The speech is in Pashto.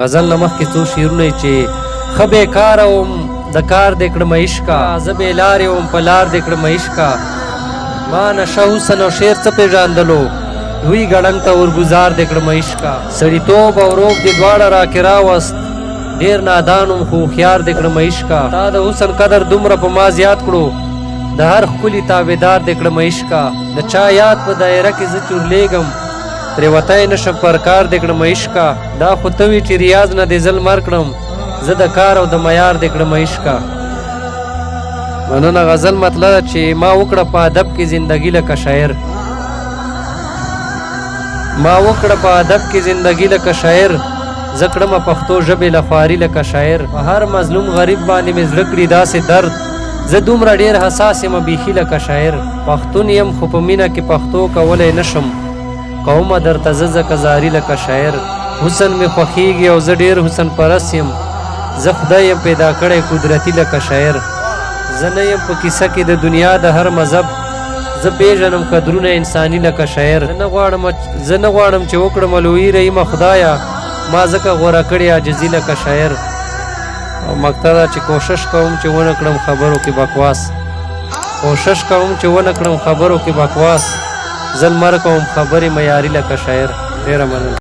غزل نه مخکې څو شعرونه چې ښه بېکاره وم د کار دې کړم عشقه، زه بې لارې وم په لار دې کړم عشقه. ما نشه حسن او شعر څه پېژاندلو، لوی ګړنګ ته ورګوزار دې کړم عشقه. سړیتوب او روب دې دواړه راکې راوست، ډېر نادان وم خو هوښیار دې کړم عشقه. تا د حسن قدر دومره په ما زیات کړو، د هر ښکلي تابعدار دې کړم عشقه. د چا یاد په دایره کې زه چورلېږم، ترې وتی نه شم پر کار دې کړم عشقه. دا خو ته وي چې ریاض نه دې زه لمر کړم، زه د کار او د معیار دې کړم عشقه. مننه. غزل مطلع ده چې ما وکړه په ادب کې زندگی لکه شاعر، ما وکړه په ادب کې زندگی لکه شاعر، زه کړمه پښتو ژبې له خواري لکه شاعر. په هر مظلوم غریب باندې مې زړه کړي داسې درد، زه دومره ډېر حساس یم بیخي لکه شاعر. پښتون یم خو په مینه کې پښتو کولی نه شم، کومه درته زه ځکه زاري لکه شاعر. حسن مې خوښیږي او زه ډېر حسن پرست یم، زه خدای یم پیدا کړی قدرتي لکه شاعر. زه نه یم په کیسه کې د دنیا د هر مذهب، زه پیژنم قدرونه انساني لکه شاعر. زه نه غواړم چې وکړم لویي رحیمه خدایه، ما ځکه غوره کړې عاجزي لکه شاعر. او مقطع ده چې کوشش کوم چې ونه کړم خبرو کې بکواس، کوشش کوم چې ونه کړم خبرو کې بکواس، زه لمر کوم خبرې معیاري لکه شاعر. ډېره مننه.